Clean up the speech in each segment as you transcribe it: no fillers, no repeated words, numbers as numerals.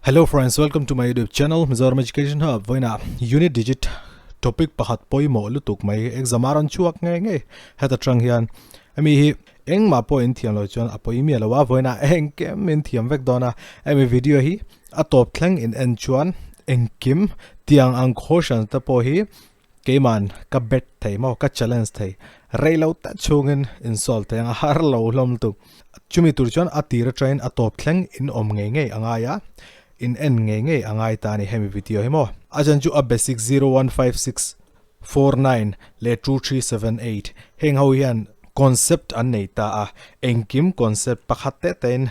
Hello friends, welcome to my YouTube channel Mizoram Education Hub. Voina unit digit topic pakhat pawimawh lutuk mai exam a rawn chhuak ngei ngei heta tang hian hemi hi engmah pawh in thiam lo chuan a pawi miah lo a vawiinah engkim in thiam vek dawn a hemi video hi a tawp thleng in en chuan engkim tiang ang caution te pawh hi Keiman ka bet thei maw, ka challenge thei. Rei lo ta chhungin in solve thei ang a har lo hlawm lutuk. Chumi tur chuan a tir atangin a tawp thleng in awm ngei ngei a ngai a, in en ngei ngei a ngai ta a ni hemi video hi maw. A chan chu a basic 015649 leh 2378 heng ho hian concept an nei ta a, engkim concept pakhat te tein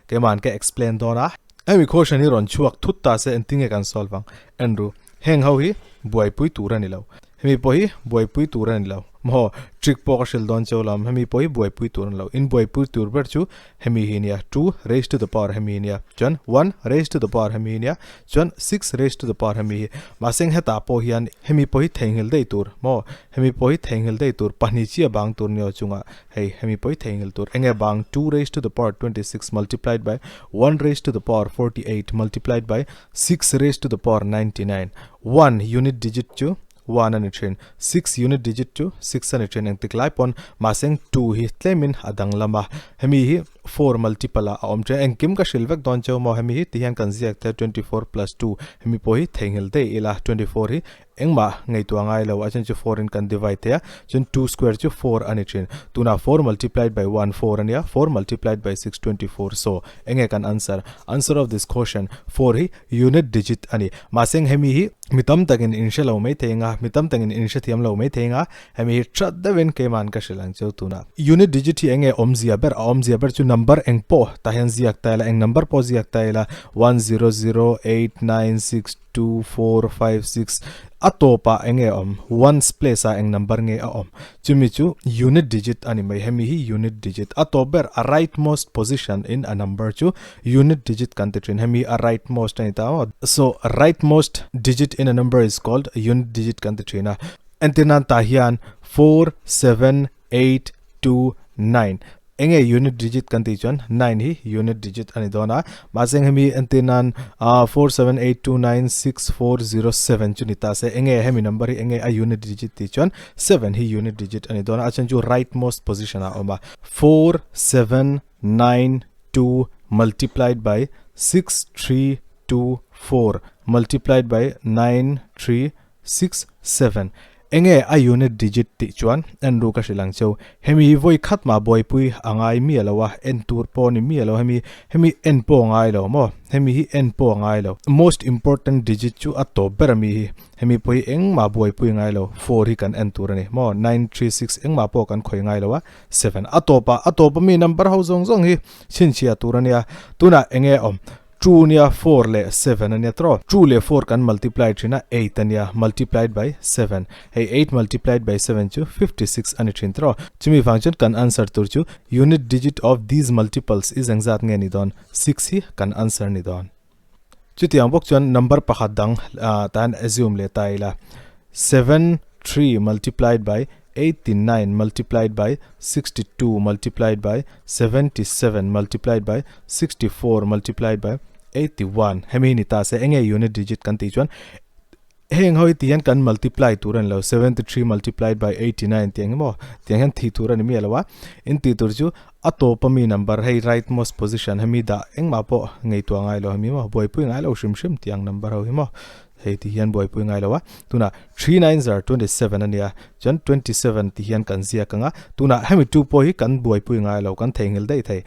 keiman ka explain dawn a. Hemi question hi rawn chhuak thut ta se engtin nge kan solve ang? En ru. Heng ho hi buaipui tur a ni lo. Hemi pawh hi buaipui tur a ni lo. Maw, trick pawh ka hrilh dawn cheu lam, hemi pawh hi buaipui tur a ni lo. In buaipui tur ber chu hemi hi nia, two raised to the power hemi hi nia, chuan one raised to the power hemi hi nia, chuan six raised to the power hemi hi. Mahse hetah pawh hian hemi pawh hi theihnghilh daih tur, maw, hemi pawh hi theihnghilh daih tur, pahnih chiah bang tur nia chungah hei hemi pawh hi theihnghilh tur. Enge bang two raised to the power 26 multiplied by one raised to the power 48 multiplied by 6 raised to the power 99, 1 unit digit chu 1 a ni thin, 6 unit digit chu 6 a ni thin engtik lai pawn mahse 2 hi tlemin a danglam a, hemi hi 4 multiple ah a awm thin, engkim ka hrilh vek dawn cheu maw hemi hi tihian kan ziak te 24 plus 2 hemi pawh hi theihnghilh daih ila 24 hi Engmah ngaihtuah ngai lo, a then chu four in kan divide thei a, chuan two square chu four a ni thin. Tunah four multiplied by one four a nia, four multiplied by six 24 so enge kan answer? Answer of this question, four hi unit digit a ni. Mahse eng hemi hi mi tam takin in hre lo mai thei anga, mi tam takin in hrethiam lo mai thei anga, hemi hi that deuhin keiman ka hrilh ang cheu tunah. Unit digit hi enge awmzia ber? A awmzia ber chu number eng pawh tah hian ziak ta ila, eng number pawh ziak ta ila, one zero zero eight nine six 2, 4, 5, 6 a tawpah eng nge a awm? Ones place ah eng number nge a awm? Chumi chu unit digit a ni mai. Hemi hi unit digit. A tawp ber a right most position in a number chu unit digit kan ti thin. Hemi a right most a ni ta maw? So right most digit in a number is called unit digit kan ti thin a. Entir nan tah hian 4, 7, 8, 2, 9 Enge unit digit kan tih chuan 9 hi unit digit a ni dawn a, mahse hemi entir nan 47829647 chu ni ta se enge hemi number hi enge a unit digit tih chuan 7 hi unit digit a ni dawn a, a chhan chu right most position ah a awm a, 4792 multiplied by 6324 multiplied by 9367 Enge a unit digit tih chuan en ru ka hrilh ang cheu. Hemi hi vawi khat mah buaipui a ngai miah lo a, en tur pawh ni miah lo hemi, hemi en pawh a ngai lo maw? Hemi hi en pawh a ngai lo. Most important digit chu a tawp ber ami hi, hemi pawh hi engmah buaipui a ngai lo, four hi kan en tur a ni maw? Nine, three, six engmah pawh kan khawi ngai lo a, seven a tawp a, a tawp ami number ho zawng zawng hi chhinchhiah tur a nia. Tunah enge awm? Two nia four leh seven a nia tawh. Two leh four kan multiply thin a, eight a nia, multiplied by seven. Hei eight multiplied by seven chu 56 a ni thin tawh. Chumi vang chuan kan answer tur chu unit digit of these multiples is engzat nge ni dawn? Six hi kan answer ni dawn. Chutiang bawk chuan number pakhat dang tan assume leh ta ila. Seven three multiplied by 89 multiplied by 62 multiplied by 77 multiplied by 64 multiplied by 81 hemi hi ni ta se enge unit digit kan tih chuan heng ho hi ti hian kan multiply tur a ni lo 73 multiplied by 89 tiang hi maw tiang hian thih tur a ni miah lo a in tih tur chu a tawp ami number hei right most position hemi dah engmah pawh ngaihtuah ngai lo hemi maw buaipui ngai lo hrim hrim tiang number ho hi maw Hei ti hian buaipui ngai lo a, tunah three nine zar 27 a nia, chuan 27 ti hian kan ziak ang a, tunah hemi two pawh hi kan buaipui ngai lo, kan theihnghilh daih thei.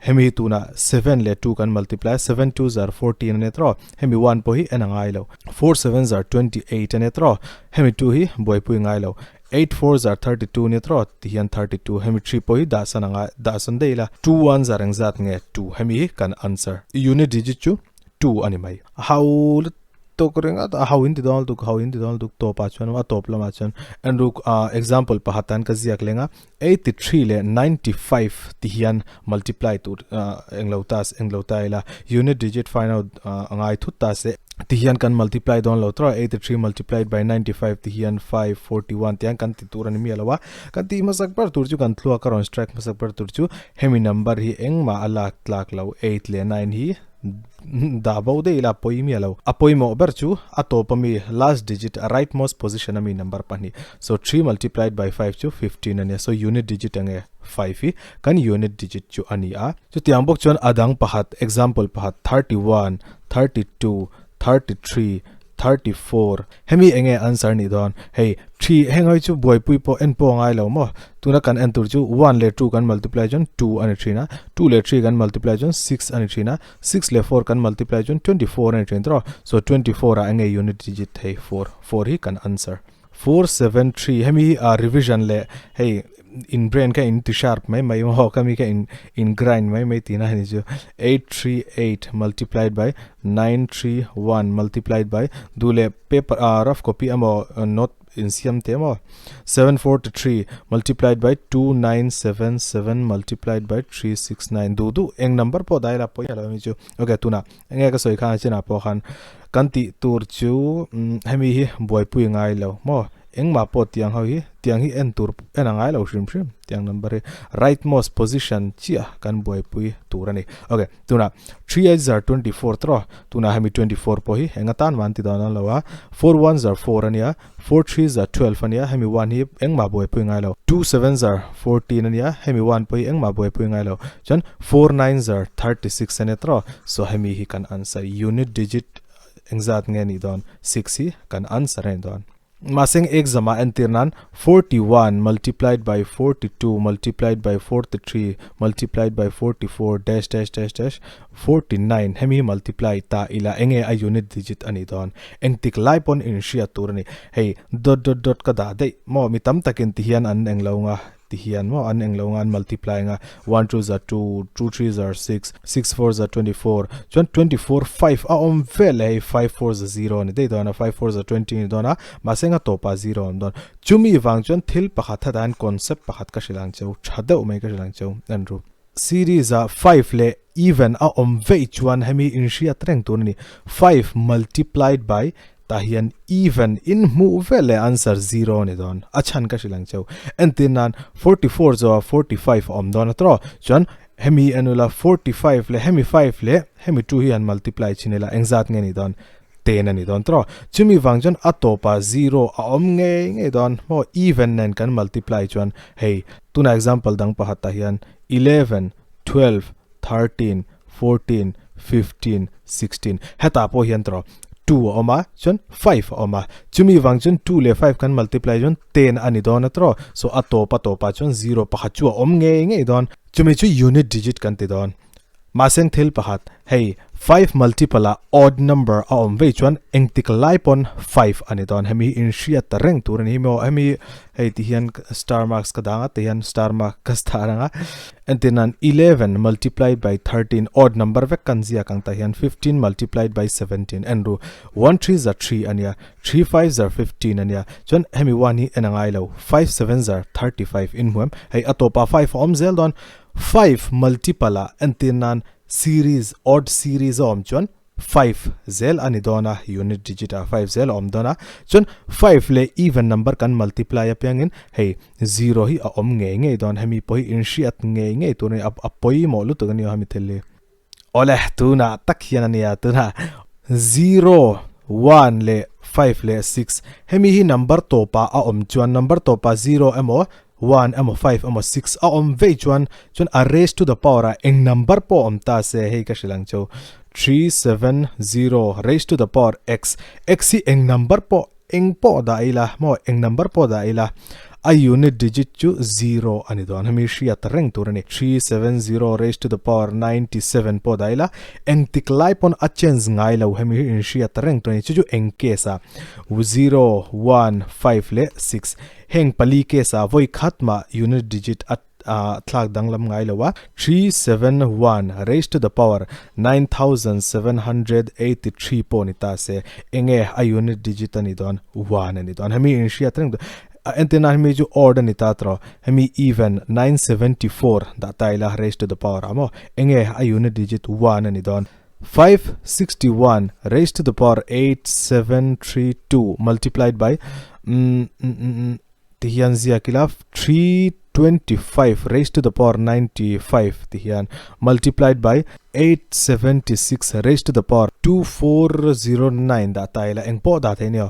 Hemi hi tunah seven leh two kan multiply a, seven two zar 14 a nia tawh, hemi one pawh hi en a ngai lo. Four seven zar 28 a nia tawh, hemi two hi buaipui ngai lo. Eight four zar 32 a nia tawh, ti hian 32, hemi three pawh hi dahsan a ngai, dahsan daih ila. Two one zar engzat nge two, hemi hi kan answer. Unit digit chu two a ni mai. A hau tuk ringawt a hau in ti dawn lutuk hau in ti dawn lutuk tawp ah chuan a tawp lamah chuan enruk ah example pakhat tan ka ziak leng a 83 leh 95 ti hian multiply tur ah englo ta englo ta ila unit digit find out a ngai thut ta se ti hian kan multiply dawn lo tawh a 83 multiplied by 95 ti hian 541 ti hian kan ti tur a ni miah lo a kan tih hmasak ber tur chu kan thluak a rawn strike hmasak ber tur chu hemi number hi engmah a lak tlak lo 8 leh 9 hi. dah bo daih ila pawi miah lo. A pawimawh ber chu a tawp ami last digit right most position ami number pahnih. So three multiplied by five chu 15 a nia. So unit digit enge five hi kan unit digit chu a ni a. Chutiang bawk chuan a dang pakhat example pakhat 31, 32, 33, 34 hemi enge answer nih dawn hei three heng hi chu buaipui pawh en pawh a ngai lo maw tuna kan en tur chu one leh two kan multiply chuan two a ni thin a two leh three kan multiply chuan six a ni thin a six leh four kan multiply chuan 24 a ni thin tawh so 24 ah enge unit digit thei four four hi kan answer 473 hemi hi a revision leh hei in brain kha in ti sharp mai mai maw khami kha in in grind mai mai tihna a ni chu 838 multiplied by 931 multiplied by duh leh paper ah rough copy emaw note in siam te emaw 743 multiplied by 2977 multiplied by 369 duh duh eng number pawh dai la pawi a lo ni chu okay tunah Enge ka sawi khan a chinah pawh khan kan tih tur chu hemi hi buaipui ngai lo maw engmah pawh tiang ho hi tiang hi en tur en a ngai lo hrim hrim tiang number hi right most position chiah kan buaipui tur a ni ok tunah 3 eight zar 24 tawh tunah hemi 24 pawh hi enga tan mah an ti dawn lo a 4 one zar 4 a nia 4 three zar 12 a nia hemi one hi engmah buaipui ngai lo 2 seven zar 14 a nia hemi one pawh hi engmah buaipui ngai lo chuan 4 nine zar 36 a nia tawh so hemi hi kan answer unit digit engzat nge nih dawn 6 hi kan answer a ni dawn mahse exam ah entir nan 41 multiplied by 42 multiplied by 43 multiplied by 44 dash dash dash dash 49 hemi multiply ta ila enge a unit digit a nih dawn engtik lai pawn in hriat tur a ni hei dot dot dot ka dah daih maw mi tam takin ti hian an englo nga ti hian maw an englo nga an multiply nga one two za two two three za six six four za 24 chuan 24 five a awm vel leh hei five four za zero a ni daih dawn a five four za 20 a ni dawn a mahse nga tawpah zero a awm dawn chumi vang chuan thil pakhat hetah hian concept pakhat ka hrilh ang cheu tha deuh mai ka hrilh ang cheu en ru. Series ah five leh even a awm veih chuan hemi inhriat reng tur a ni. Five multiplied by tah hian even in hmuh vel leh answer zero a ni dawn. A chhan ka hrilh ang cheu. Entir nan 44 zawha 45 a awm dawn a tawh. Chuan hemi en ula 45 leh hemi five leh hemi two hi han multiply chhin ila engzat nge ni dawn? Ten a ni dawn tawh. Chumi vang chuan a tawpah zero a awm ngei ngei dawn. Maw even nen kan multiply chuan hei tuna example dang pakhat tah hian 11, 12, 13, 14, 15, 16 hetah pawh hian tawh two a awm a chuan five a awm a chumi vang chuan two leh five kan multiply chuan ten a ni dawn a tawh so a tawp a tawpah chuan zero pakhat chu a awm ngei ngei dawn chumi chu unit digit kan ti dawn mahse thil pakhat hei five multiple ah odd number a awm vei chuan engtik lai pawn five a ni dawn hemi hi inhriat ta reng tur a ni maw hemi hei ti hian star marks ka dang a ti hian star mark ka star ang a entir nan 11 multiplied by 13 odd number vek kan ziak ang tah hian 15 multiplied by 17 en ru one three za three a nia three five za 15 a nia chuan hemi one hi en a ngai lo five seven za 35 in hmu em hei a tawpah five a awm zel dawn five multiple ah entir nan series odd series a awm chuan five zel a ni dawn a, unit digit ah five zel a awm dawn a, chuan five leh even number kan multiply apiangin hei zero hi a awm ngei ngei dawn, hemi pawh hi inhriat ngei ngei tur a ni, a pawimawh lutuk a ni aw hemi thil hi. Awle tunah tak hian a nia tunah zero, one leh five leh six hemi hi number tawpah a awm chuan number tawpah zero emaw one emaw five emaw six a awm vei chuan chuan a raise to the power ah eng number pawh awm ta se hei ka hrilh ang cheu 370 raise to the power x x hi eng number pawh eng pawh dah ila maw eng number pawh dah ila a unit digit chu zero a ni dawn hemi hriat reng tur a ni 370 raise to the power 97 pawh dah ila engtik lai pawn a change ngai lo hemi hi inhriat reng tur a ni chu chu eng case ah zero one five leh six Heng pali case ah vawi khat mah unit digit a thlak danglam ngai lo a, 371 raised to the power 9783 pawh ni ta se, enge a unit digit a ni dawn? One a ni dawn. Hemi inhriat reng dawn. Entir nan hemi chu odd a ni ta tawh, hemi even 974 dah ta ila raised to the power ah maw, enge a unit digit one a ni dawn. 561 raised to the power 8732 multiplied by ti hian ziak ila 3 25 raised to the power 95 ti hian multiplied by 876 raised to the power 2409 dah ta ila eng pawh dah thei nia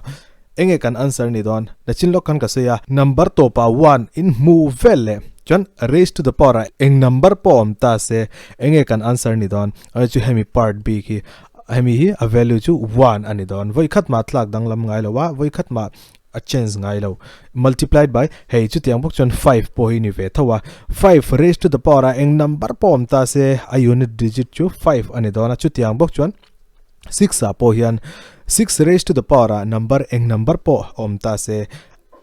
enge kan answer ni dawn nachin lawk khan ka sawi a number tawpah one in hmuh vel leh chuan raised to the power ah eng number pawh awm ta se enge kan answer ni dawn a chu hemi part bik hi hemi hi a value chu one a ni dawn vawi khat mah tlak danglam ngai lo a vawi khat mah a change ngai lo multiplied by hei chutiang bawk chuan five pawh hi ni ve tho a five raised to the power a eng number pawh awm ta se a unit digit chu five a ni dawn a chutiang bawk chuan six ah pawh hian six raised to the power ah number eng number pawh awm ta se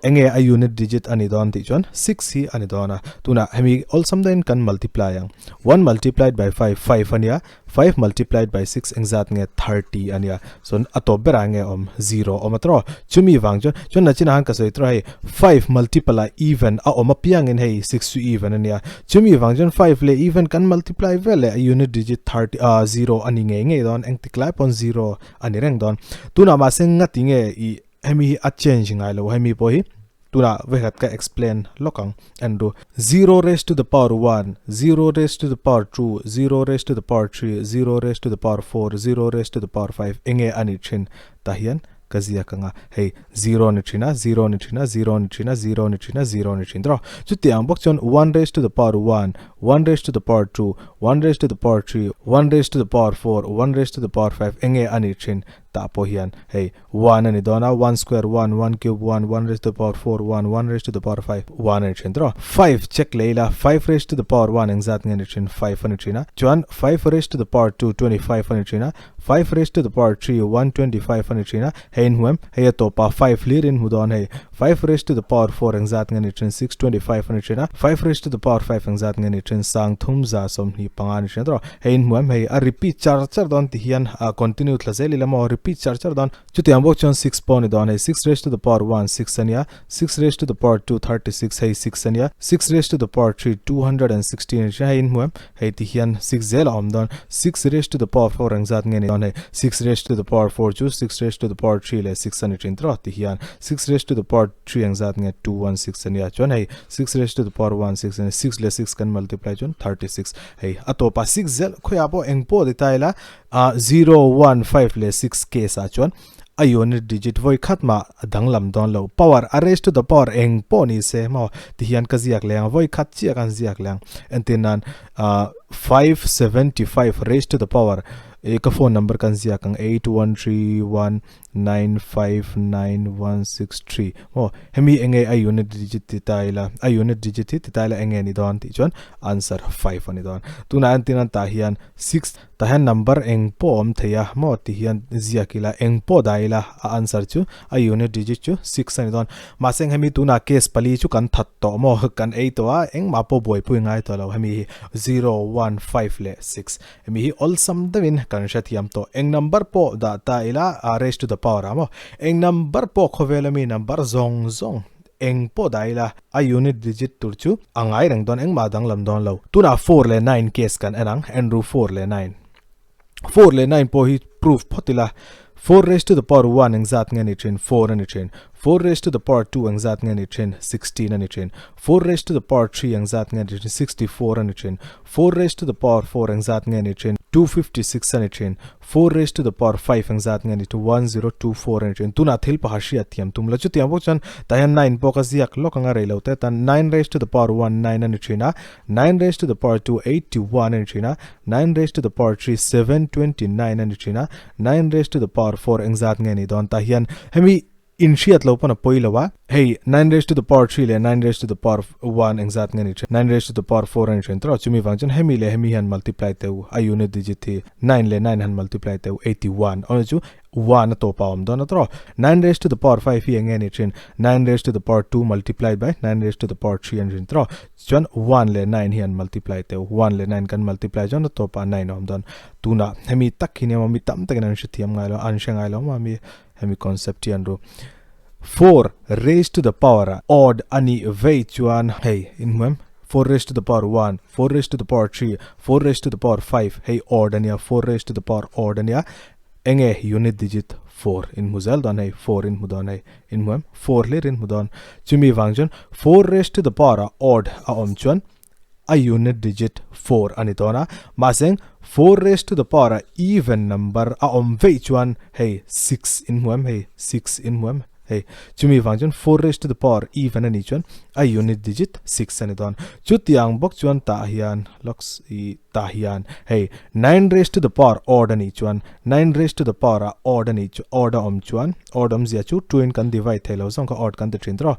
enge a unit digit a ni dawn tih chuan six hi a ni dawn a tunah hemi awlsam deuhin kan multiply ang one multiplied by five five a nia five multiplied by six engzat nge 30 a nia chuan a tawp berah nge awm zero awm a tawh chumi vang chuan chuan nachinah khan ka sawi tawh hei five multiple ah even a awm apiangin hei six chu even a nia chumi vang chuan five leh even kan multiply vel leh a unit digit 30 ah zero a ni ngei ngei dawn engtik lai pawn zero a ni reng dawn tunah mahse ngati nge ih hemi hi a change ngai lo hemi pawh hi tunah vekhat ka explain lawk ang en ru zero raised to the power one zero raised to the power two zero raised to the power three zero raised to the power four zero raised to the power five enge a nih thin tah hian ka ziak ang a hei zero ni thin a zero ni thin a zero ni thin a zero ni thin a zero ni thin tawh chutiang bawk chuan one raised to the power one one raised to the power two one raised to the power three one raised to the power four one raised to the power five enge a nih thin tah pawh hian hei one a ni dawn a, one square one, one cube one, one raised to the power four one, one raised to the power five one a ni thin tawh. Five check leh ila, five raised to the power one engzat nge a ni thin, five a ni thin a, chuan five raised to the power two 25 a ni thin a, five raised to the power three 125 a ni thin a, hei in hmu em, hei a tawpah five hlir in hmu dawn hei, five raised to the power four engzat nge a ni thin, 625 a ni thin a, five raised to the power five engzat nge a ni thin, 325 a ni thin a tawh. Hei in hmu em hei, a repeat char char dawn ti hian a continue thla zel ila maw, repeat char char dawn. Chutiang bawk chuan six pawh a ni dawn hei, six raised to the power one six a nia, six raised to the power two 36 hei six a nia, six raised to the power three 216 a ni thin a, hei in hmu em hei ti hian six zel a awm dawn. Six raised to the power four engzat nge ni dawn hei, six raised to the power four chu six raised to the power three leh six a ni thin tawh ti hian six raised to the power three engzat nge 216 a nia chuan hei six raised to the power one six a nia, six leh six kan multiply chuan 36. Hei a tawpah six zel khawiah pawh eng pawh ti ta ila ah zero one five leh six case ah chuan a unit digit vawi khat mah a danglam dawn lo power a raise to the power eng pawh ni se maw ti hian ka ziak leh ang vawi khat chiah kan ziak leh ang entir nan ah 575 raise to the power eh ka phone number kan ziak ang eight one three one nine five nine one six three maw hemi enge a unit digit ti ta ila a unit digit hi ti ta ila enge ni dawn tih chuan answer five a ni dawn tunah entir nan tah hian six tah hian number eng pawh a awm thei a maw ti hian ziak ila eng pawh dah ila a answer chu a unit digit chu six a ni dawn mahse hemi tunah case pali chu kan that tawh maw kan ei tawh a engmah pawh buaipui ngai tawh lo hemi hi zero one five leh six Hemi hi awlsam deuhin kan hrethiam tawh. Eng number pawh dah ta ila, a raise to the power ah maw? Eng number pawh khawvel ami number zawng zawng eng pawh dah ila, a unit digit tur chu a ngai reng dawn, engmah danglam dawn lo. Tunah four leh nine case kan en ang, Andrew four leh nine. Four leh nine pawh hi proof phawt ila, four raise to the power one engzat nge ni thin? Four a ni thin. Four raise to the power two engzat nge ni thin? 16 a ni thin. Four raise to the power three engzat nge ni thin? 64 a ni thin. Four raised to the power four engzat nge ni thin? 256 a ni thin. Four raised to the power five engzat nge ni thin? 1024 a ni thin. Tunah thil pakhat hriat thiam tum la. Chutiang bawk chuan tah hian nine pawh ka ziak lawk anga rei lo te tan nine raised to the power one nine a ni thin a, nine raised to the power two 81 a ni thin a, nine raised to the power three 729 a ni thin a, nine raised to the power four engzat nge ni dawn? Tah hian hemi Inhriat lo pawn a pawi lo a, hei nine raised to the power three leh nine raised to the power one engzat nge ni thin, nine raised to the power four a ni thin tawh a, chumi vang chuan hemi leh hemi hian multiply teh u, a unit digit hi nine leh nine han multiply teh u 81 awmze chu one a tawp a awm dawn a tawh, nine raised to the power five hi enge ni thin, nine raised to the power two multiplied by nine raised to the power three a ni thin tawh, chuan one leh nine hi han multiply teh u, one leh nine kan multiply chuan a tawpah nine a awm dawn, tunah hemi tak hi nia maw mi tam takin an hrethiam ngai lo a, an hre ngai lo maw mi. Hemi concept hi an ru. Four raised to the power a odd a nih vei chuan hei in hmu em? Four raised to the power one, four raised to the power three, four raised to the power five hei odd a nia, four raised to the power odd a nia. Enge unit digit 4 in hmu zel dawn hei, 4 in hmu dawn hei, in hmu em? 4 hlir in hmu dawn. Chumi vang chuan 4 raised to the power a odd a awm chuan a unit digit 4 a ni dawn a, mahse 4 raised to the power a even number a awm veih chuan hei 6 in hmu em hei, 6 in hmu em hei, chumi vang chuan 4 raised to the power even a nih chuan a unit digit 6 a ni dawn. Chutiang bawk chuan tah hian locks i tah hian hei 9 raised to the power odd a nih chuan 9 raised to the power a odd a nih chu odd a awm chuan odd awmzia chu 2 in kan divide thei lo zawng kha odd kan ti thin tawh.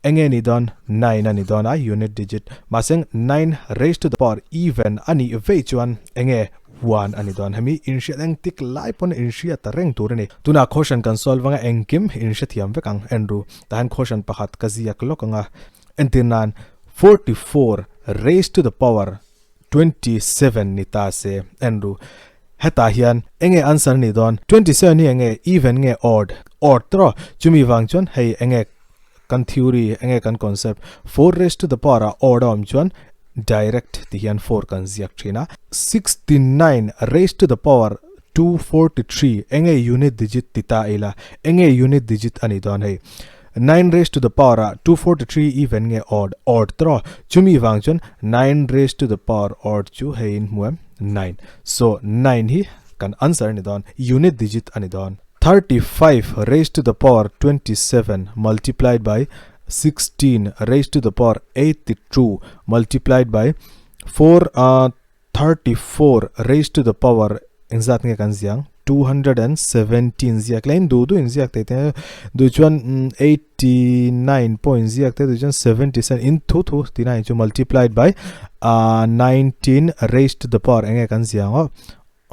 Enge ni dawn? Nine a ni dawn a, unit digit. Mahse nine raised to the power even a nih vei chuan enge one a ni dawn. Hemi inhriat eng tik lai pawn inhriat ta reng tur a ni. Tunah quotient kan solve anga engkim inhrethiam vek ang. En ru, tah hian quotient pakhat ka ziak lawk anga. Entir nan, 44 raised to the power 27 ni ta se. En ru, hetah hian enge answer a nih dawn? 27 hi enge even nge odd? Odd tawh. Chumi vang chuan hei enge Kan theory enge kan concept 4 raised to the power ah odd a awm chuan direct ti hian 4 kan ziak thin a. 69 raised to the power 243 enge unit digit ti ta ila enge unit digit a ni dawn hei. 9 raised to the power ah 243 even nge odd odd tawh chumi vang chuan 9 raised to the power odd chu hei in hmu em 9 so 9 hi kan answer a ni dawn unit digit a ni dawn. 35 raised to the power 27 multiplied by 16 raised to the power 82 multiplied by 4 uh, 34 raised to the power engzat nge kan ziang 217 ziak lein du du in ziak te te du chuan 89 point ziak te du chuan 77 in thu thu 39 chu multiplied by uh, 19 raised to the power enge kan ziang o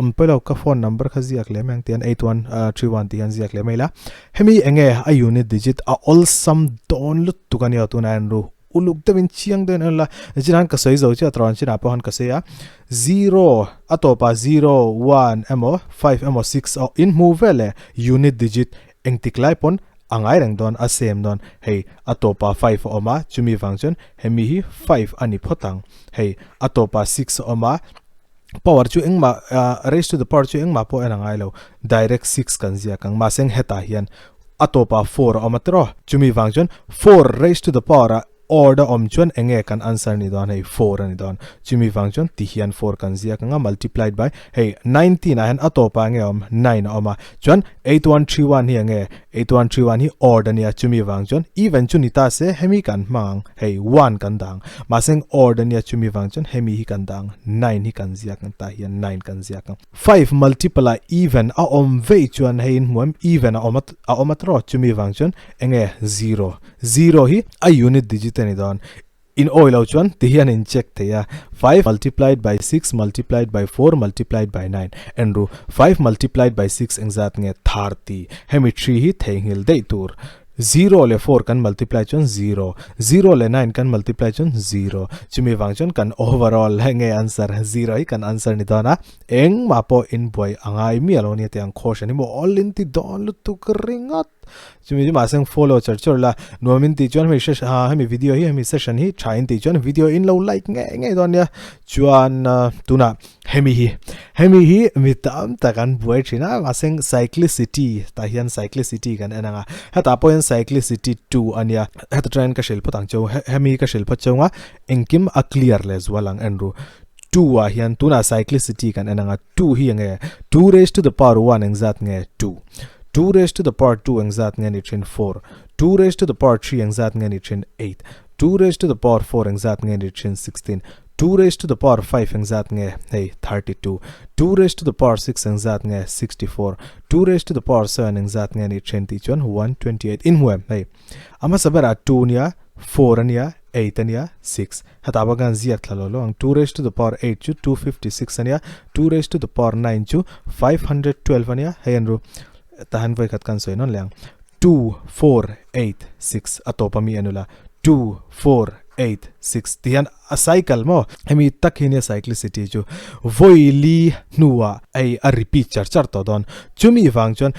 Awm pawi lo, ka phone number kha ziak leh mai ang tihian 8131 tih hian ziak leh mai la. Hemi enge a unit digit a awlsam dawn lutuk a nia tunah hian ru uluk deuhin chiang deuhin a en la. Nichina han ka sawi zo chiah tawh ang chinah pawh han ka sawi a, zero a tawpah zero, one emaw five emaw six a in hmu vel e unit digit engtik lai pawn a ngai reng dawn a same dawn. Hei a tawpah five a awm a chumi vang chuan hemi hi five a ni phawt ang. Hei a tawpah six a awm a. Power chu engmah raise to the power chu engmah pawh en a ngai lo direct 6 kan ziak ang mahse hetah hian a tawpah 4 a awm a tiraw chumi vang chuan 4 raise to the power a odd a awm chuan enge kan answer ni dawn hei 4 a ni dawn chumi vang chuan ti hian 4 kan ziak ang a multiplied by hei 19 ah hian a tawpah enge awm 9 a awm a chuan 8131 hi enge 8131 hi odd a nia chumi vang chuan even chu ni ta se hemi kan hmang ang Hei one kan dang. Mahse odd a nia chumi vang chuan hemi hi kan dang. Nine hi kan ziak ang tah hian nine kan ziak ang. Five multiple ah even a awm veih chuan hei in hmu em even a awm a a awm a tawh chumi vang chuan enge zero. Zero hi a unit digit a ni dawn. In awi lo chuan ti hian in check thei a. Five multiplied by six multiplied by four multiplied by nine. Enru five multiplied by six engzat nge 30. Hemi three hi theihnghilh daih tur. Zero leh four kan multiply chuan zero, zero leh nine kan multiply chuan zero. Chumi vang chuan kan overall nge answer zero hi kan answer ni dawn a, engmah pawh inbuai a ngai miah lo nia tih ang caution hi maw all in ti dawn lutuk ringawt. Chumi chu mahse follow char char la, nuam in tih chuan hemi hemi video hi hemi session hi tha in tih chuan video in lo like ngei ngei dawn nia. Chuan tunah Hemi hi hemi hi mi tam tak an buai thin a, mahse cyclicity tah hian cyclicity kan en ang a, hetah pawh hian cyclicity 2 a nia, heta tangin ka hrilh phawt ang cheu, hemi hi ka hrilh phawt cheu ang a, engkim a clear leh zual ang en ru, 2 ah hian tunah cyclicity kan en ang a, 2 hi enge 2 raised to the power 1 engzat nge 2, 2 raised to the power 2 engzat nge ni thin 4, 2 raised to the power 3 engzat nge ni thin 8, 2 raised to the power 4 engzat nge ni thin 16, 2 raised to the power 5 engzat nge hei 32, 2 raised to the power 6 engzat nge 64, 2 raised to the power 7 engzat nge ni then tih chuan 128 in hmu em hei a hmasa berah 2 ania 4 ania 8 ania 6 hetah bak hian ziak thla lo lo ang 2 raised to the power 8 chu 256 ania 2 raised to the power 9 chu 512 ania hei an ru tahan vawi khat kan sawi nawn leh ang 2 4 8 6 a tawp ami anula 2 4 8 6 ti hian a cycle maw hemi tak hi nia cyclicity chu vawi li hnuah ei a repeat char char tawh dawn chumi vang chuan.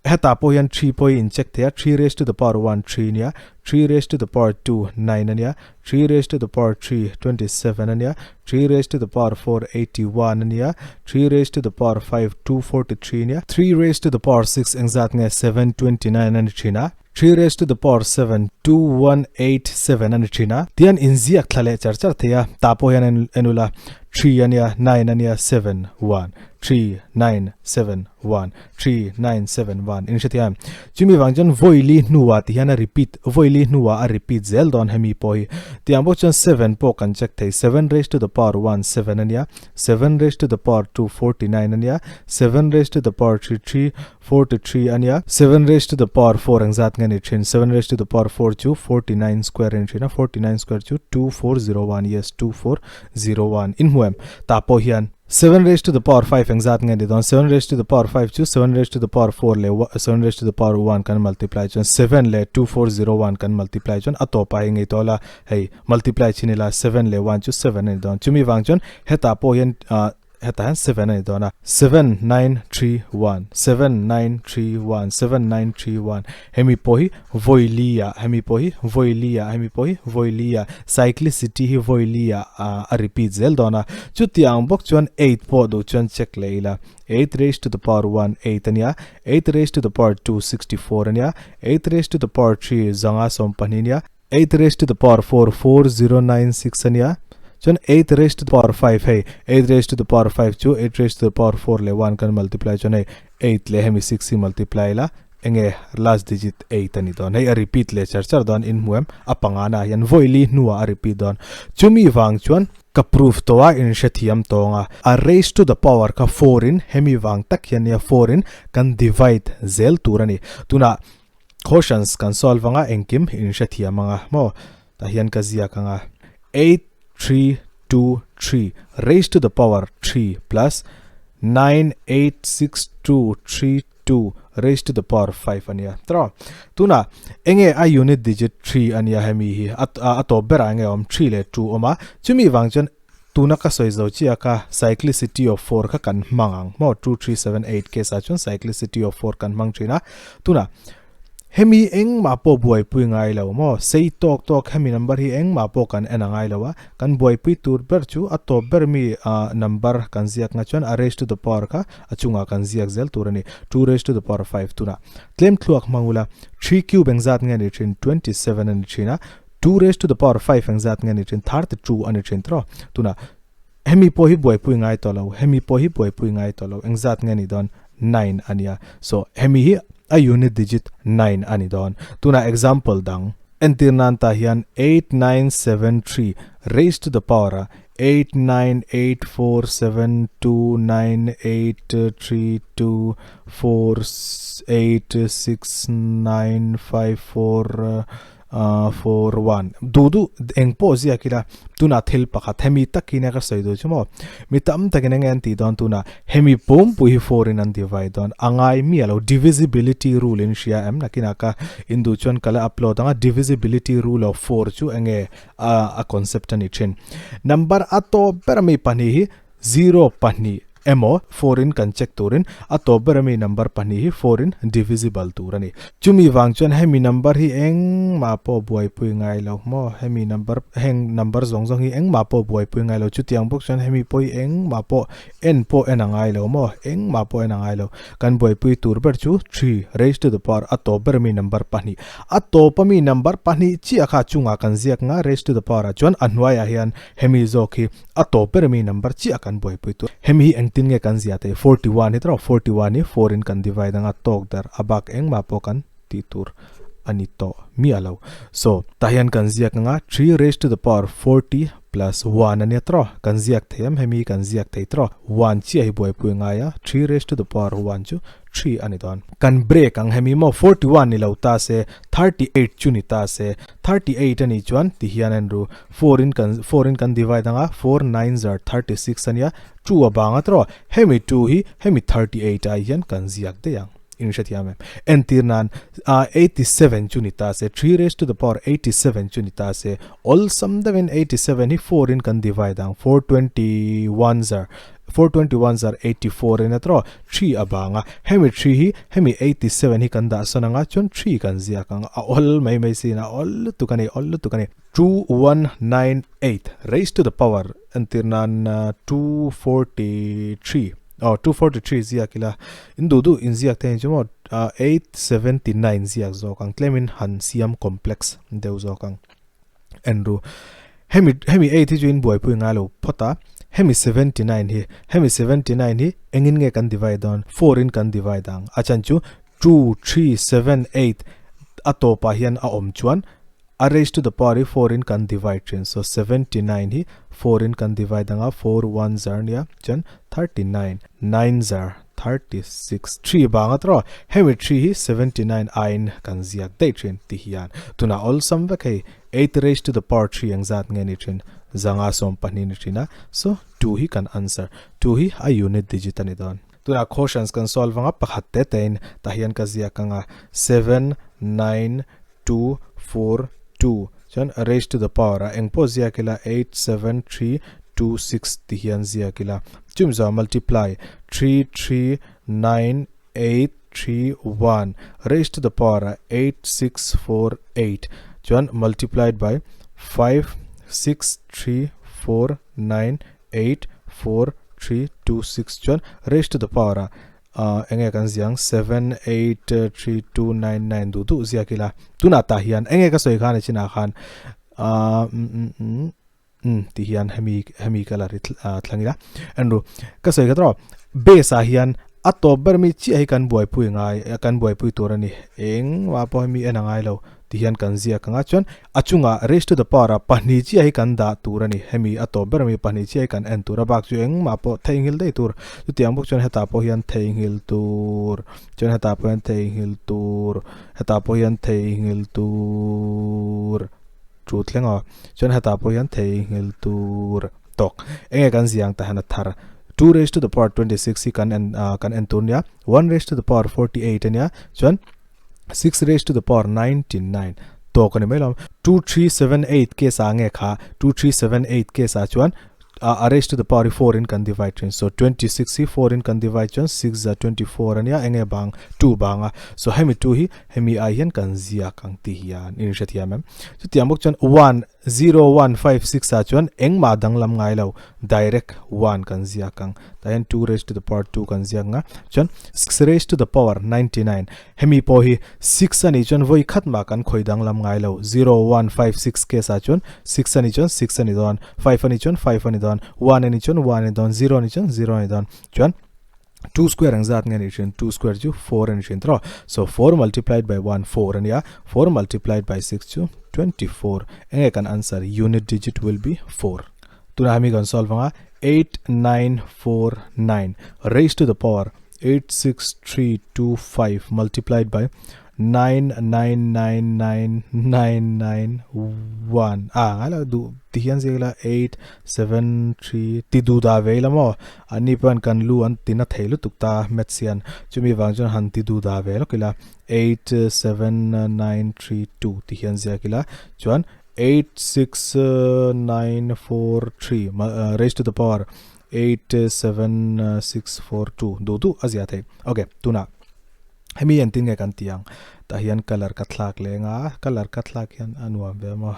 Hetah pawh hian 3 pawh hi in check thei a, 3 raised to the power 1 3 ania, 3 raised to the power 2 9 ania, 3 raised to the power 3 27 ania, 3 raised to the power 4 81 ania, 3 raised to the power 5 243 ania, 3 raised to the power 6 engzat nge 729 a ni thin a, 3 raised to the power 7 2187 a ni thin a. Tihian inziak thla leh char char thei a, tah pawh hian en ula 3 ania, 9 ania, 7 1 3 9 7 1 3 9 7 1 in hre thiam chumi vang chuan vawi hnuah ti hian a repeat vawi hnuah a repeat zel dawn hemi pawh hi tiang bawk chuan 7 pawh kan check thei 7 raised to the power 1 7 ania 7 raised to the power 2 49 ania 7 raised to the power 3 3 43 ania 7 raised to the power 4 engzat nge ni thin 7 raised to the power 4 chu 49 square a ni thin a 49 square chu 2401 yes 2401 in hmu em tah pawh hian 7 raised to the power 5 engzat nge ni dawn? 7 raised to the power 5 chu 7 raised to the power 4 leh 7 raised to the power 1 kan multiply chuan 7 leh 2401 kan multiply chuan a tawpah hi ngei tawh la hei multiply chin ila 7 leh 1 chu 7 a ni dawn. Chumi vang chuan hetah pawh hian ah hetah hian 7 a ni dawn a. 7 9 3 1 7 9 3 1 7 9 3 1 Hemi pawh hi vawi li ah hemi pawh hi vawi li ah hemi pawh hi vawi li ah cyclicity hi vawi li ah a repeat zel dawn a. Chutiang bawk chuan 8 pawh duh chuan check leh ila. 8 raised to the power 1 8 a nia, 8 raised to the power 2 64 a nia, 8 raised to the power 3 112 a nia, 8 raised to the power 4 4096 a nia. Chuan 8 raised to the power 5 hei 8 raised to the power 5 chu 8 raised to the power 4 leh 1 kan multiply chuan hei 8 leh hemi 6 hi multiply ila enge last digit 8 a ni dawn. Hei a repeat leh char char dawn in hmu em a pangana ah hian vawi li hnuah a repeat dawn. Chumi vang chuan ka proof tawh a in hrethiam tawng a. A raised to the power kha 4 in hemi vang tak hian nia 4 in kan divide zel tur a ni. Tunah Quotients kan solve anga engkim in hrethiam anga maw tah hian ka ziak anga 8 3 2 3 raised to the power 3 plus 9 8 6 2 3 2 raised to the power 5 ania tro tuna enge a unit digit 3 ania hemi hi a tawp berah enge awm 3 leh 2 awm a chumi vang chuan Tuna ka sawi zo chiah kha cyclicity of 4 kha kan hmang ang maw 2, 3, 7, 8 case ah chuan cyclicity of 4 kan hmang thin a. Tuna hemi engmah pawh buaipui ngai lo maw sei tawk tawk hemi number hi engmah pawh kan en a ngai lo a, kan buaipui tur ber chu a tawp ber mi number kan ziak nga chuan a raise to the power kha a chungah kan ziak zel tur a ni 2 raise to the power 5 tuna tlem thluak hmang ula 3 cube engzat nge ni thin 27 a ni thin a. 2 raised to the power 5 engzat nge ni thin 32 a ni thin tawh tuna hemi pawh hi buaipui ngai tawh lo hemi pawh hi buaipui ngai tawh lo engzat nge ni dawn 9 a nia so hemi hi a unit digit 9 a ni dawn tuna example dang entir nan tah hian 8973 raised to the power a 8 9 8 4 7 2 9 8 3 2 4 8 6 9 5 4 4 1 Duh duh eng pawh ziak ila tunah thil pakhat hemi takin a ka sawi duh chu maw mi tam takin enge an tih dawn tunah hemi pumpui hi 4 in an divide dawn a ngai miah lo divisibility rule in hria em nakinah ka in duh chuan ka la upload ang a divisibility rule of 4 chu enge a concept a ni thin number a tawp ber ami pahnih hi 0 pahnih emaw 4 in kan check turin a tawp ber ami number pahnih hi 4 in divisible tur a ni. Chumi vang chuan hemi number hi engmah pawh buaipui ngai lo maw? Hemi number heng number zawng zawng hi engmah pawh buaipui ngai lo. Chutiang bawk chuan hemi pawh hi engmah pawh en pawh en a ngai lo maw? Engmah pawh en a ngai lo. Kan buaipui tur ber chu 3 raised to the power a tawp ber ami number pahnih. A tawp ami number pahnih chiah kha chungah kan ziak nga raised to the power ah chuan a hnuaiah hian hemi zawk hi A tawp ber ami number chiah kan buaipui tur. Hemi hi engtin nge kan zia thei? 41 hi tawh 41 hi 4 in kan divide anga tawk der a bak engmah pawh kan tih tur a ni tawh miah lo. So, tah hian kan ziak anga 3 raised to the power 40 plus 1 a nia tawh. Kan ziak thei em? Hemi hi kan ziak thei tawh. 1 chiah hi buaipui ngai a, 3 raised to the power 1 chu 3 a ni dawn. Kan break ang hemi maw 41 ni lo ta se 38 chu ni ta se 38 a nih chuan ti hian a enru 4 in kan 4 in kan divide anga 4 9 zar 36 a nia 2 a bang a tawh hemi 2 hi hemi 38 ai hian kan ziak daih ang. In hrethiam em? Entir nan, 87 chu ni ta se, 3 raised to the power 87 chu ni ta se, awlsam deuhin 87 hi 4 in kan divide ang, 421 zar, 421 zar 84 in a tawh, 3 a bang a, hemi 3 hi hemi 87 hi kan dah sawn anga chuan 3 kan ziak ang, a awl mai mai sin, a awl lutuk a ni, awl lutuk a ni. 2198 raised to the power entir nan 243 aw 243 ziak ila in duh duh in ziak te chu maw 879 ziak zawk ang tlemin han siam complex deuh zawk ang en ru hemi hemi 8 hi chu in buaipui ngai lo phawt a hemi 79 hi hemi 79 hi engin nge kan divide dawn 4 in kan divide ang a chan chu 2 3 7 8 a tawpah hian a awm chuan A raise to the power hi 4 in kan divide thin. So 79 hi 4 in kan divide anga 4 1 zar nia chuan 39 9 zar 36 3 bang atro hemi 3 hi 79 aiin kan ziak daih thin ti hian tunah awlsam vek hei 8 raise to the power 3 eng zat nge ni thin zanga sawm pahnih ni thin a so 2 hi kan answer 2 hi a unit digit a ni dawn. Tunah quotients kan solve anga pakhat te te in tah hian ka ziak anga 7 9 2 4 2 chuan raise to the power a engpawh ziak ila 8 7 3 2 6 ti hian ziak ila chumi zawh multiply 3 3 9 8 3 1 raise to the power a 8 6 4 8 chuan multiplied by 5 6 3 4 9 8 4 3 2 6 chuan raise to the power a ah enge kan ziang 7 8 3 2 9 9 duh duh ziak ila tunah tah hian enge ka sawi khan a chinah khan ah um um um um ti hian hemi hemi ka la ri thlang ila enru ka sawi kha tawh base ah hian a tawp ber mi chiah hi kan buaipui ngai kan buaipui tur a ni engmah pawh hemi en a ngai lo. Ti hian kan ziak ang a, chuan a chungah raise to the power a pahnih chiah hi kan dah tur a ni. Hemi a tawp ber ami pahnih chiah hi kan en tur a, bak chu engmah pawh theihnghilh daih tur. Chutiang bawk chuan hetah pawh hian theihnghilh tur, chuan hetah pawh hian theihnghilh tur, hetah pawh hian theihnghilh tur, chu thleng aw, chuan hetah pawh hian theihnghilh tur tawk. Enge kan ziah ang tah hian a thar 2 raise to the power 26 hi kan en kan en tur nia, 1 raise to the power 48 a nia, chuan 6 raised to the power 99 tawk a ni mai lo 2378 case ah nge kha 2378 case ah chuan a raised to the power hi 4 in kan divide thin so 26 hi 4 in kan divide chuan 6 za 24 ania enge bang 2 bang a so hemi 2 hi hemi ai hian kan ziak ang ti hian in hrethiam em chutiang bawk chuan 1 0156 ah chuan engmah danglam ngai lo, direct one kan ziak ang. Tah hian 2 raised to the power 2 kan ziak ang a, chuan 6 raised to the power 99. Hemi pawh hi 6 a nih chuan vawi khat mah kan khawi danglam ngai lo. 0156 case ah chuan 6 a nih chuan 6 a ni dawn, 5 a nih chuan 5 a ni dawn, 1 a nih chuan 1 a ni dawn, 0 a nih chuan 0 a ni dawn. Chuan 2 square ang zat nge ni thin 2 square chu 4 ani thin tro so 4 multiplied by 1 4 ania 4 multiplied by 6 chu 24 enge kan answer unit digit will be 4 tuna hemi kan solve anga 8949 raised to the power 86325 multiplied by 9999991 a ngai lo duh ti hian ziak ila 8 7 3 ti duh dah ve ila maw anni pawh hian kan lu an ti na thei lutuk ta maths hian chumi vang chuan han ti duh dah ve lawk ila 8 7 9 3 2 ti hian ziak ila chuan 8 6 9 4 3 raise to the power 8 7 6 4 2 duh duh a zia thei okay tunah Hemi entin nge kan tih ang? Tah hian colour ka thlak leng a, colour ka thlak hian a nuam ve maw?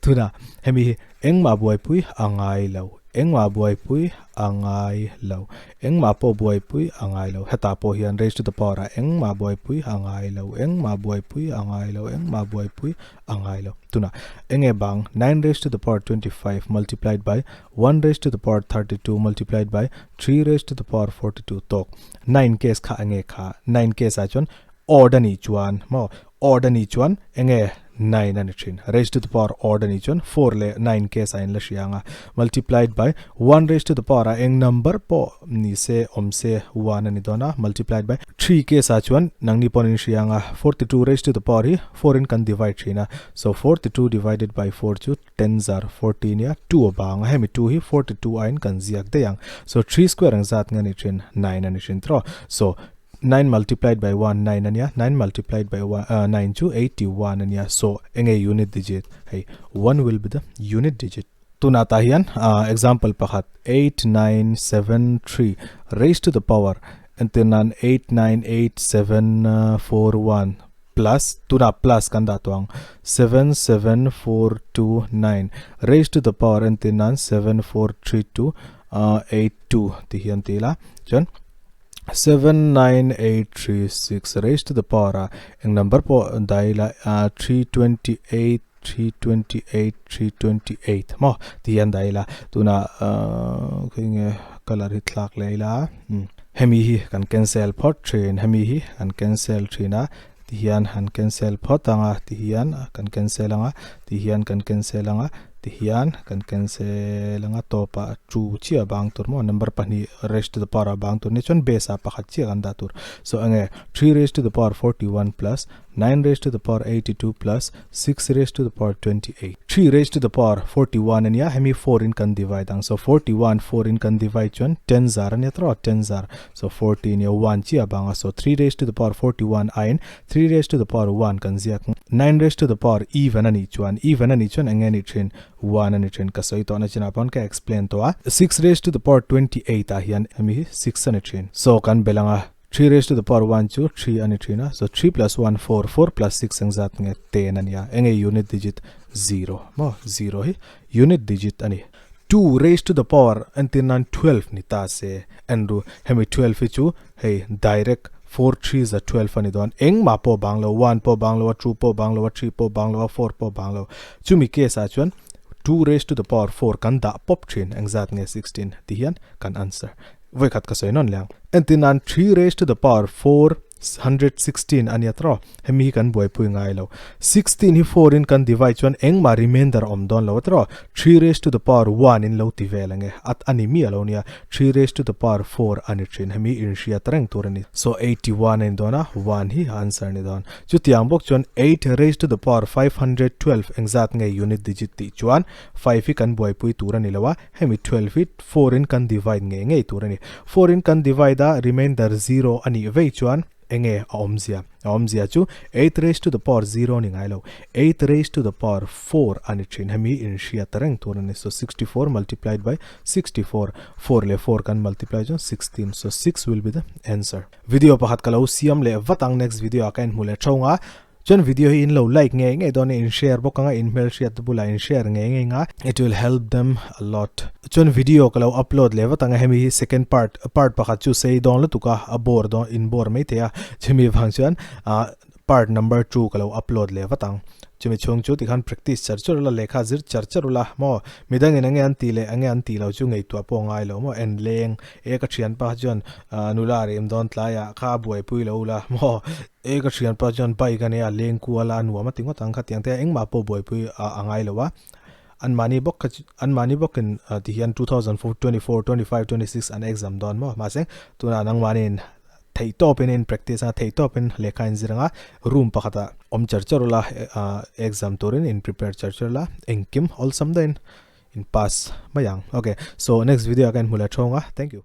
Tunah hemi hi engmah buaipui a ngai lo, engmah buaipui a ngai lo, engmah pawh buaipui a ngai lo. Hetah pawh hian raise to the power ah engmah buaipui a ngai lo, engmah buaipui a ngai lo, engmah buaipui a ngai lo. Tunah enge bang 9 raise to the power 25 multiplied by 1 raise to the power 32 multiplied by 3 raise to the power 42 tawk. 9 case kha enge kha 9 case ah chuan odd a nih chuan maw odd a nih chuan enge 9 a ni thin raise to the power odd a nih chuan 4 leh 9 case ah in la hria anga multiplied by 1 raise to the power ah eng number pawh ni se awm se 1 a ni dawn a multiplied by 3 case ah chuan nangni pawn in hria anga 42 raise to the power hi 4 in kan divide thin a so 42 divided by 4 chu 10 zar 40 nia 2 a bang a hemi 2 hi 42 aiin kan ziak daih ang so 3 square ang zat nge ni thin 9 a ni thin tawh so 9 multiplied by 1 9 ania 9 multiplied by 1 9 chu 81 ania so enge unit digit hei 1 will be the unit digit. Tunah tah hian example pakhat 8973 raised to the power entir nan 898741 plus tunah plus kan dah tawh ang 77429 raised to the power entir nan 743282 ti hian ti ila chuan 79836 raised to the power a eng number pawh dah ila 328 328 328 maw ti hian dah ila tunah khawi nge colour hi thlak leh ila hemi hi kan cancel phawt thin hemi hi kan cancel thin a ti hian han cancel phawt ang a ti hian kan cancel ang a ti hian kan cancel ang a ti hian kan cancel ang a tawpah two chiah bang tur maw number pahnih raise to the power ah bang tur nia chuan base ah pakhat chiah kan dah tur so enge three raise to the power 41 plus 9 raised to the power 82 plus 6 raised to the power 28. 3 raised to the power 41 ania hemi 4 in kan divide ang. So 41 4 in kan divide chuan 10 zar ania tawh 10 zar. So 40 ania 1 chiah bang a. So 3 raised to the power 41 aiin 3 raised to the power 1 kan ziak ang. 9 raised to the power even anih chuan even anih chuan enge anih thin 1 ani thin ka sawi tawhna chinah pawn ka explain tawh a. 6 raised to the power 28 ah hian hemi hi 6 ani thin. So kan belh ang a. 3 raised to the power 1 chu 3 a ni thin a, so 3 plus 1 4, 4 plus 6 engzat nge 10 a ni a, enge unit digit 0 maw, 0 hi unit digit a ni. 2 raised to the power entir nan 12 ni ta se en ru, hemi 12 hi chu hei direct 4 3 za 12 a ni dawn, engmah pawh bang lo, 1 pawh bang lo a, 2 pawh bang lo a, 3 pawh bang lo a, 4 pawh bang lo, chumi case ah chuan 2 raised to the power 4 kan dah pawp thin, engzat nge 16 ti hian kan answer. Vawikhat ka sawi nawn leh ang. Entir nan 3 raised to the power 416 a nia tawh. Hemi hi kan buaipui ngai lo. 16 hi 4 in kan divide chuan engmah remainder a awm dawn lo a tawh. 3 raised to the power 1 in lo ti vel ang e. At a ni miah lo nia. 3 raised to the power 4 a ni thin. Hemi inhriat reng tur a ni. So 81 a ni dawn a, 1 hi answer a ni dawn. Chutiang bawk chuan 8 raised to the power 512 engzat nge unit digit tih chuan 5 hi kan buaipui tur a ni lo a. Hemi 12 hi 4 in kan divide ngei ngei tur a ni. 4 in kan divide a, remainder 0 a nih vei chuan enge a awmzia? A awmzia chu 8 raised to the power 0 a ni ngai lo, 8 raised to the power 4 a ni thin. Hemi inhriat reng tur a ni. So 64 multiplied by 64, 4 leh 4 kan multiply chuan 16, so 6 will be the answer. Video pakhat ka lo siam leh vat ang next video ah ka inhmu leh thong a. Chuan video hi in lo like ngei ngei dawn a, in share bawk ang a, in hmelhriat te bulah in share ngei ngei ang a, it will help them a lot. Chuan video ka lo upload leh vat ang a, hemi hi second part, part pakhat chu sei dawn lutuk a, a bore dawn, in bore mai thei a, chumi vang chuan ah part number 2 ka lo upload leh vat ang. Chumi chhung chu tikhan practice char char ula, lehkha zir char char ula maw, midangin enge an tih leh enge an tih lo chu ngaihtuah pawh a ngai lo maw, en leng e ka thianpa chuan nula rem dawn tlaiah kha a buaipui lo ula maw, E ka thianpa chuan bike a nia leng kual a nuam a ti ngawt ang khatiang te a engmah pawh buaipui a ngai lo a anmahni bawk kha chu anmahni bawkin ti hian 2024 25 26 an exam dawn maw mahse tunah nangmahniin theih tawpin in practice anga theih tawpin lehkha in zir anga room pakhatah awm char char ula exam turin in prepare char char ula engkim awlsam deuhin in pass mai ang okay so next video ah ka inhmu leh thawng a thank you.